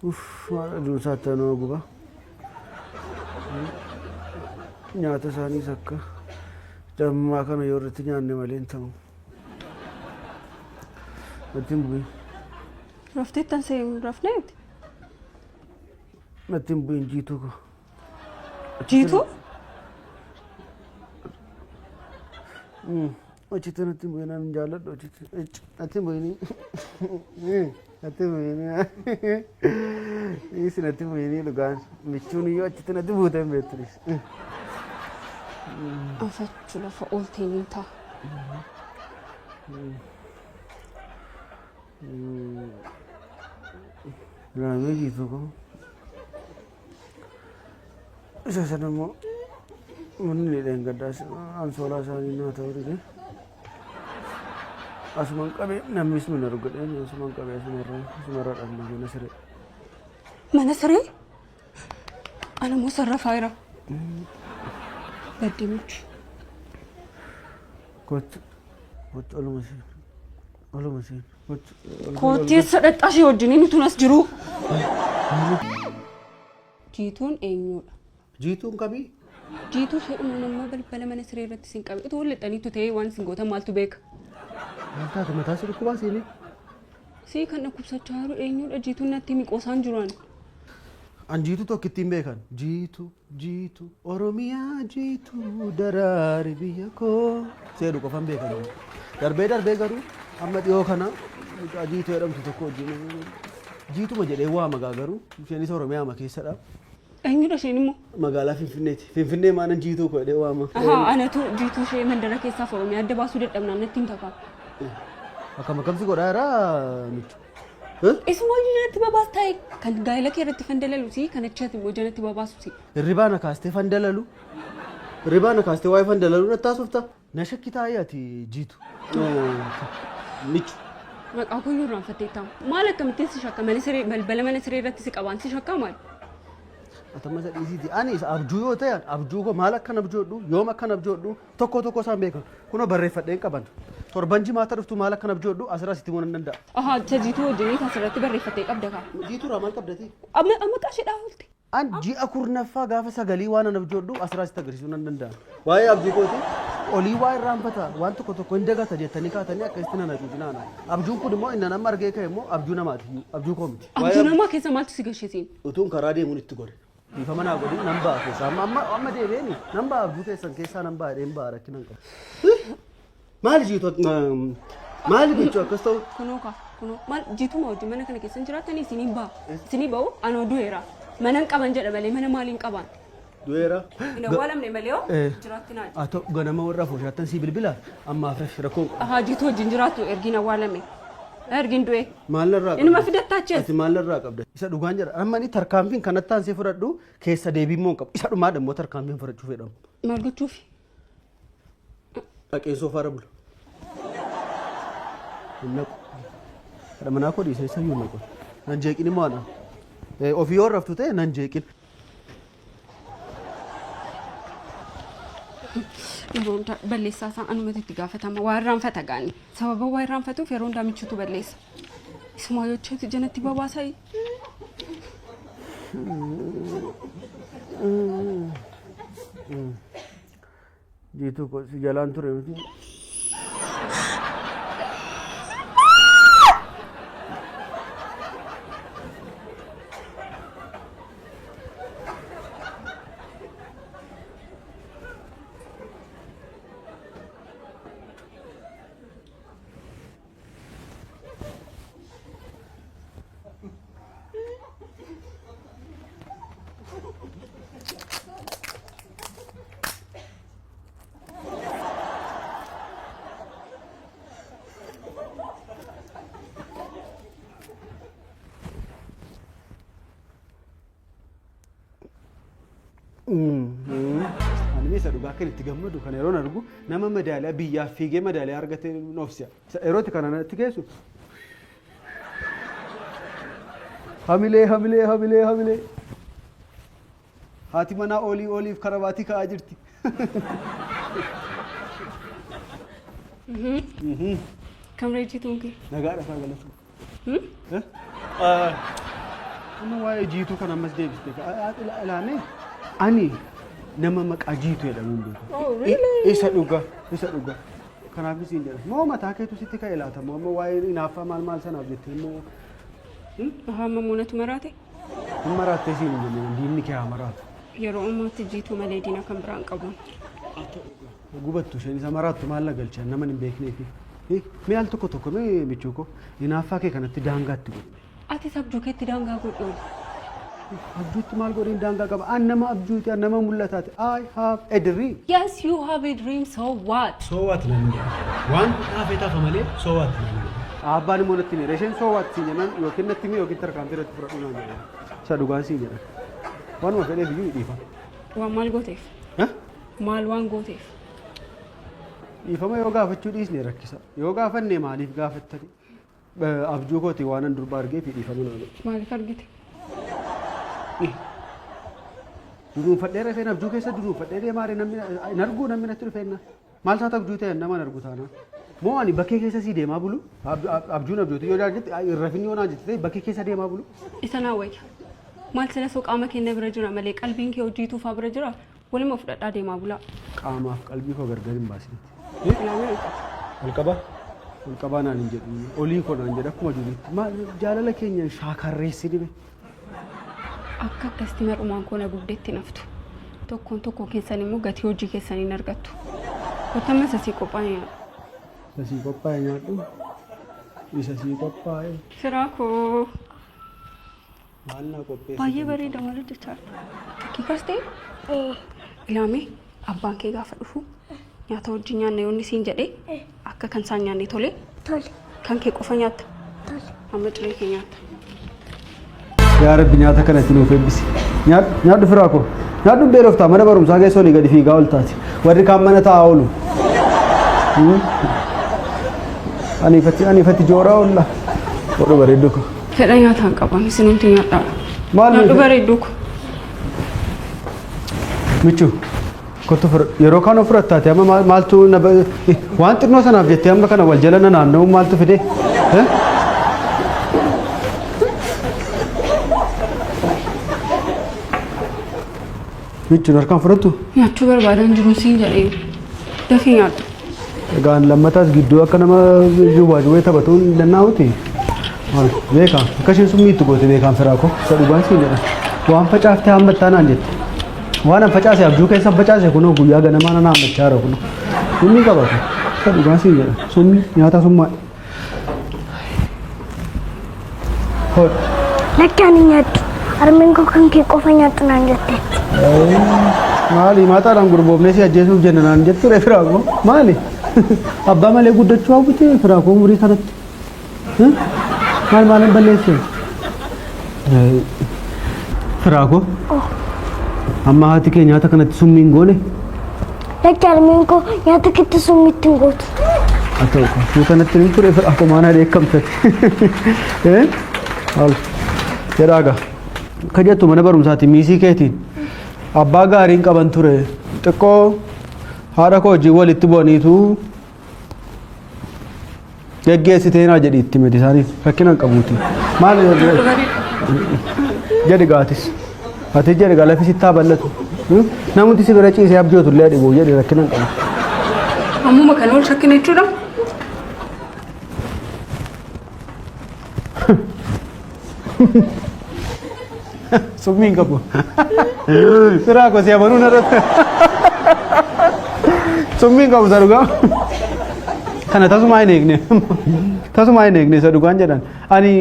Uff maal aduun isaatti nama guba. Nyaata isaaniis akka dammaa kana yoo irratti nyaanne malee hin ta'u. Natti hin bu'in. Rafteettan see hin rafnee miti. Natti hin bu'in jiituu koo. Jiituu? Achitti natti hin bu'in ani jaalladhu achitti. Natti hin bu'in. Natti hin bu'in. Dhiisi natti hin bu'in dhugaan. Michuun iyyuu achitti natti buutee hin beektu dhiisi. Afachuu lafa ooltee niin ta'a. Raamee jiituu koo. Isa sana immoo manni dheengaddaa ansoolaa isaanii naa ta'uu dide. Asuman qabee namnis nun argu godheen asuman qabee asumarra dhabna mana siree. Mana siree? Ana immoo sarara faayira. Baddee michu. Kottu kottu oluma seen oluma seen kottu. Kootti eessa dhaqxaa ishee wajjiniin utuun as jiruu. Jiituun eenyuudha? Jiituun kamii? Jiituu isheedhuma nama balbala mana siree irratti isin qabe. Utuu wal lixxaniittu ta'ee waan isin gootan maaltu beeka? Maal taate mataa si dhukkubaa siinii? Sii kan dhukkubsachaa jiru eenyuudha? Jiituun natti himi qoosaan jiru ani. An jiituu tokkittiin beekan. Jiituu jiituu Oromiyaa jiituu daraari biyya koo. Seedhu qofan beekan. Darbee darbee garuu amma dhiyoo kana mucaa jiituu jedhamtu tokko wajjin jiituma jedhee waama gaa garuu isheenis Oromiyaama keessadha. Eenyudha isheen immoo? Magaalaa Finfinneeti. Finfinnee maanan jiituu koo jedhee waama. Ahaa, anatu jiituu ishee mandara keessaaf Oromiyaa adda baasuu dadhabnaan natti himta kaa. Akkam akkamsi godhaa jira michu. Isuma hojii jalatti babaas taa'e kan gaa'ela kee irratti fandalalu si kan achi ati immoo jalatti babaasu si. Hirribaa na kaastee fandalalu. Hirribaa na kaastee waa'ee fandalalu natti haasofta. Na shakki taa'ee ati jiitu. Michu. Maqaa koo iyyuu irraanfatteetta. Maal akkamittiin si shakka mana siree balbala mana siree irratti si qabaan si shakkaa maal? Atama isa dhiisiiti. Ani isa abjuu yoo ta'e abjuu koo maal akkan abjoodhu yoom akkan abjoodhu tokko tokko isaan beekan. Kunoo barreeffadheen qaban. Torban jimaata dhuftu maal akkan abjoodhu asirraa sitti himuu nan danda'a. Ahaa isa jiituu wajjinii asirratti barreeffattee qabda kaa. Jiituurraa maal qabdati? Amma maqaa ishee dhahaa oolte. An ji'a kurnaffaa gaafa sagalii waan an abjoodhu asirraa sitti agarsiisuu nan danda'a. Waa'ee abjuu kooti olii waa irraanfata waan tokko tokko hin dagata jettanii kaatanii akkasitti nan hacuucinaa ana. Abjuun kun immoo inni amma argee ka'e immoo abjuu namaati abjuu koo miti. Abjuu namaa keessa maaltu si gashee siin? Utuun karaa deemuun itti gore. Dhiifama naa godhi nan ba'a keessaa amma amma amma deebi'eeni nan ba'a abjuu keessan keessaa nan ba'a jedheen ba'a rakkina hin qabu. Maali jiitu maali gochuu akkas ta'u? Kunoo kaa kunoo maal jiituma wajjin mana kana keessa hin jiraattanii isinii ba'a isinii ba'u anoo du'eera mana hin qaban jedha malee mana maaliin qabaan. Du'eera. Hin awwaalamne malee hoo jiraatti naa Haa ta'u ganama warra afooshaattan sii bilbila ammaaf rafi rakkoo hin qabu. Ahaa jiituu wajjin jiraattu ergiin awwaalame ergiin du'e. Maal narraa qabda? Inuma fidattaa achi as. Ati maal narraa qabda? Isa dhugaan jedha. Amma inni tarkaanfiin kanatti aansee fudhadhu keessa deebii immoo hin qabu. Isa dhumaadha immoo tarkaanfiin fudhachuu fedhamu. Maal gochuufi? Dhaqee soofaarra bula. Hin naqu. Haadha manaa koo dhiisee isayyuu hin naqu. Nan jeeqin immoo ana. Ofii yoo raftu ta'e nan jeeqin. Yeroo hundaa balleessaa isaa anumatu itti gaafatama. Waa irraanfata gaani. Sababa waa irraanfatuuf yeroo hundaa michuutu balleessa. Isumaa yoo achi janatti babaasaa. Jiituu koo si jalaan ture miti. Ani isa dhugaa kan itti gammadu kan yeroon argu nama madaaliyaa biyyaaf fiigee madaaliyaa argate noofsi'a. Isa yeroo itti kana natti geessu. Hamilee hamilee hamilee hamilee. Haati manaa olii oliif karabaatii ka'aa jirti. Kam reejjituun kee? Nagaadha faa galatu. Amma waa'ee jiituu kan ammas deebiste ilaame ani nama maqaa jiituu jedhamu hin beeku. Oh, really? Isa dhuga isa dhuga. Kanaaf siin jedha. Moo mataa keetu sitti ka'e laata moo amma waa'ee hinaaffaa maal maal sanaaf jettee immoo Ahaa mammoonatu maraate? Hin maraattee siin hin jenne diinni kee haa maraatu. Yeroo ammaatti jiituu malee diina kan biraan qabu. Gubattu isheen isa maraattu maal na galcha nama hin beekneefi. Mee al tokko tokko mee michuu koo hinaaffaa kee kanatti daangaatti godhi. Atis abjuu keetti daangaa godhu. Abjuutti maal godhiin daangaa qaba? An nama abjuuti, an nama mul'ataati. I have a dream. Yes, you have a dream, so what? So what naan jedha. Waan dhaafee tafa malee so what naan jedha. Abbaan immoo natti hime. Isheen so what siin jennaan yookiin natti hime yookiin tarkaanfii irratti fudhadhu naan jedha. Isa dhugaan siin jedha. Waanuma fedheef iyyuu dhiifama. Waan maal gooteef? Maal waan gooteef? Dhiifama yoo gaafachuu dhiisne rakkisa. Yoo gaafanne maaliif gaafattani? Abjuu kooti waan an durba argee fi dhiifama naa godhi. Maaliif argite? Dunuunfadhee rafeen abjuu keessa dunuunfadhee deemaa namni hin arguu namni natti dhufeenna. Maal isaatu abjuu ta'e nama hin argu taanaan. Moo ani bakkee keessa sii deemaa bulu? Abjuun abjuuti yoo jette hin rafin yoo naan jette ta'e bakkee keessa deemaa bulu? Isa naa wayya. Maal sila soo qaama keenya bira jira malee qalbiin kee hojii tuufaa bira jira. Waluma fudhadhaa deemaa bulaa. Qaamaaf qalbii koo gargar hin baasinitti. Ilaamee ol qaba. Ol qaba? Ol qabaa naan hin jedhu. Olii koo naan jedha akkuma duriitti. Maal jaalala keenya shaakarreessi dhibe. Akka akkasitti mar'umaan koo na gubdeetti naftu. Tokkoon tokko keessan immoo gatii hojii keessanii hin argattu. Kottamma isa sii qophaa'e nyaadhu. Isa sii qophaa'e nyaadhu. Isa sii qophaa'e. Firaa koo. Maal naa qopheessite? Baay'ee bareeda maal hojjechaa jirta? Fakkii kaastee? Ilaamee abbaan kee gaafa dhufu nyaata wajjin nyaanna yoonni siin jedhee akka kan isaan nyaanne tolee Tole. kan kee qofa nyaatta. Tole. Amma ciree kee nyaatta. Yaa Rabbi nyaata kana itti nuuf eebbisi. Nyaadhu nyaadhu firaa koo. Nyaadhu hin beeloftaa mana barumsaa keessa olii gadi fiigaa ol taati. Warri kaan mana taa'aa oolu. Ani ifatti ani ifatti jooraa oolla. Godhu bareeddu koo. Fedha nyaataan qaban isinumti nyaadhaa. Maal Nyaadhu bareedduu koo. Michu kottu fudhadhu. Yeroo kaan of fudhattaati amma maaltu na waan xinnoo sanaaf jettee amma kana wal jala na naanna'uun maaltu fide? Eh? Michuun harkaan fudhattu? Nyaachuu barbaadan jiru siin jedhee. Dafii nyaadhu. Egaan lammataas gidduu akka nama juwwaa juwwee taphatuun hin dandaa'uti. Maal beekaa akka isheen summii itti goote beekaan firaa koo isa dhugaan siin jedha. Waan facaaftee haammattaa naan jette. Waan an facaase abjuu keessa facaase kunoo guyyaa ganamaa nan haammachaa jira kunoo. Summii qabata. Isa dhugaan siin jedha. Summii nyaata summaa. Hodhu. Lakki ani nyaadhu. Harmeen koo kan kee qofa nyaadhu naan jetteetti. Maali maataadhaan gurboofnee si ajjeesuuf jenna naan jettu ree firaa koo maali? Abbaa malee guddachuu hawwite firaa koo umurii kanatti. Maal maalan balleesse? Firaa koo amma haati kee nyaata kanatti summii hin goone? Lakki harmeen koo nyaata keetti summii itti hin gootu. Haa ta'u kaa suuta natti hin ture firaa koo maana dheekkamtate. Maal jedhaa gaa. Akka jettu mana barumsaati miisii keetiin abbaa gaariin qaban ture xiqqoo haadha koo wajjin walitti bu'aniitu geggeessitee naa jedhi itti miti isaaniif rakkina hin qabuuti. Maal jedhi gaatis ati jedhi gaa lafi sitti haa bal'atu namni si bira ciisee abjootu illee dhibu jedhi rakkina hin qabu. Ammuma kana ol shakkina jechuudha. Summii hin qabu. Firaa koo si amanuu narratti. Summii hin qabu isa dhugaa. Kana tasumaa hin eegne. Tasumaa hin eegne isa dhugaan jedhan. Ani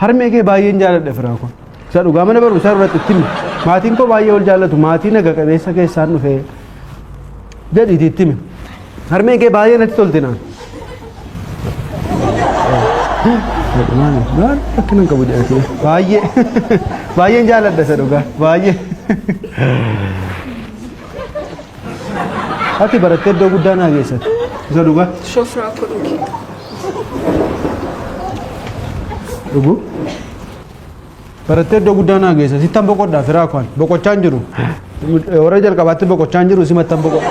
harmee kee baay'een jaaladha firaa koo. Isa dhugaa mana barumsaa irratti itti himi. Maatiin koo baay'ee ol jaallatu. Maatii naga qabeessa keessaan dhufee jedhiiti itti himi. Harmeen kee baay'ee natti tolti naan. Maali? Maal rakkina hin qabu jedhati. Baay'ee baay'een jaaladha isa dhugaa baay'ee. Ati barattee iddoo guddaa naa geessate. Isa dhugaa. Shofraa koo dhugi. Dhuguu. Barattee iddoo guddaa naa geessa. Sittan boqodhaa firaa kwaan. Boqochaa hin jiru. Warra jalqabaatti boqochaa hin jiru simattan boqodha.